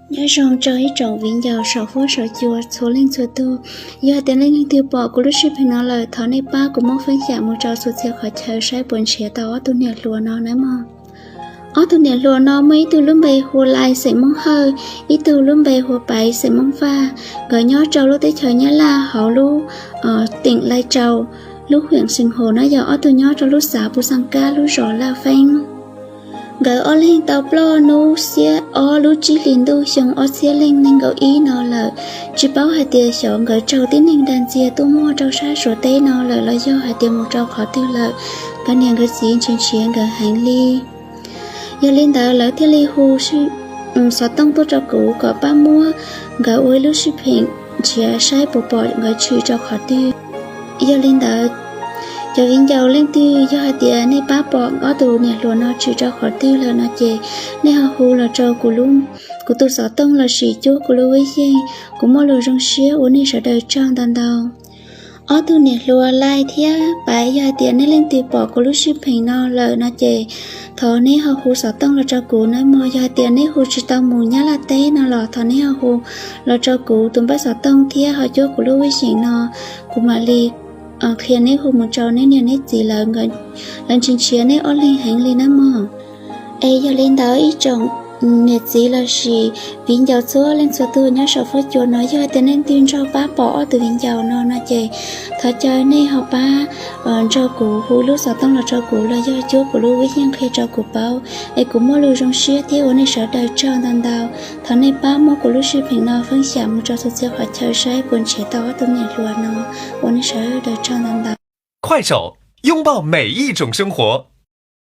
Nyob zoo rau ib tsoom viv ncaus saum huab saum cua txhua leej txhua tug. Yog tias nej leej twg pom kuv lub sij hawm no lawm, thov nej pab kuv muab feeb xyam mus rau txhua txhia qhov chaw saib puas nrhiav tau ob tug niam hluas no nawb mog. Ob tug niam hluas no muaj ib tug lub npe hu ua Lais xeem Moob Hawj, ib tug lub npe hu ua Paiv xeem Moob Vaj. Nkawd nyob rau lub teb chaws Nyab Laj hauv lub teem Lais Tsaus, lub huyện Sìn Hồ no yog ob tug nyob rau lub xav Pu Xas Kab lub zos Laj Feeb. Nkawd ob leeg tau ploj hnub xiab ob lub tsib hlis ntuj xyoo ob txhiab leej nees nkaum ib no lawm. Tsis paub hais tias xyov nkawd raug tib neeg dag ntxias tuaj muag rau sab Suav teb no lawm los yog hais tias mus rau qhov twg lawm. Nkawd niam nkawd txiv nrhiav nrhiav nkawd heev li. Yog li ntawd lawv thiaj li hu xov tooj tuaj rau kuv kom pab muab nkawd ua ib lub sij hawm nrhiav saib puas pom nkawd tshwm rau qhov twg. Yog li ntawd, cov viv ncaus leej twg yog hais tias nej pab pom ob tug niam hluas no tshwm rau qhov twg lawm no ces nej ho hu los rau kuv, kuv tus xov tooj los sis cuab kuv lub vib yeej, kuv muaj lus zoo siab ua nej sawv daws tsaug ntau ntau. Ob tug niam hluas Lais thiab Paiv, yog hais tias nej leej twg pom kuv lub sij hawm no lawm no ces thov neb ho hu xov tooj los rau kuv nawb mog. Yog hais tias neb hu tsis tau mus Nyab Laj teb no los thov neb ho hu los rau kuv tus npawb xov tooj thiab ho cuab kuv lub vib yeej no, kuv mam li qhia neb hu mus rau neb niam neb txiv lawv, lawv nrhiav nrhiav neb ob leeg heev li nawb mog. Es yog li ntawd ib tsoom niam txiv los sis viv ncaus txhua leej txhua tug nyob saum huab cua no, yog hais tias nej leej twg nrog pab pom ob tug viv ncaus no no ces thov caw nej ho pab nrog kuv hu lub xov tooj los rau kuv los yog cuab kuv lub vib yeej qhia rau kuv paub, es kuv muaj lus zoo siab thiab ua nej sawv daws tsaug ntau ntau. Thov nej pab muab kuv lub sij hawm no feeb xyam mus rau txhua txhia qhov chaw saib puas nrhiav tau ob tug niam hluas no, ua nej sawv daws tsaug ntau ntau. 快手，拥抱每一种生活。